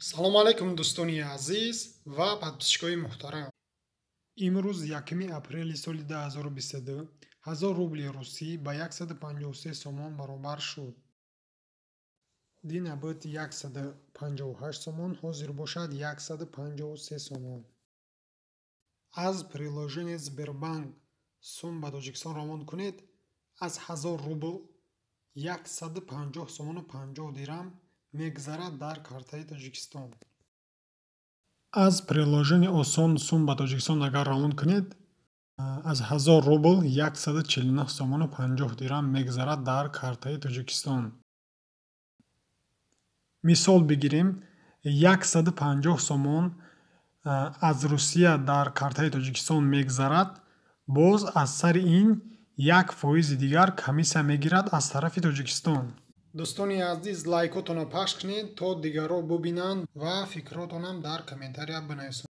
Салому алайкум, дӯстони азиз ва подписчикои муҳтарам. Имрӯз 1 апрели соли 2022 1000 рубли русӣ ба 153 сомон баробар шуд. Дина буд 158 сомон, ҳозир бошад 153 сомон. Аз приложение Сбербанк сум ба Тоҷикистон равон кунед, аз 1000 рубл 150 сомону 50 дирам мегзарад дар картаи Тоҷикистон. Аз приложение Осон сум ба Тоҷикистон агар равон кунед, аз 1000 рубл 149 сомону 50 дирам мегзарад дар картаи Тоҷикистон. Мисол бигирем, 150 сомон аз Русия дар картаи Тоҷикистон мегзарад, боз аз сари ин 1 фоизи дигар комиссия мегирад аз тарафи Тоҷикистон. Дӯстони азиз, лайкотонро пахш кунед, то дигарро бубинанд, ва фикротонам дар комментария бинависонед.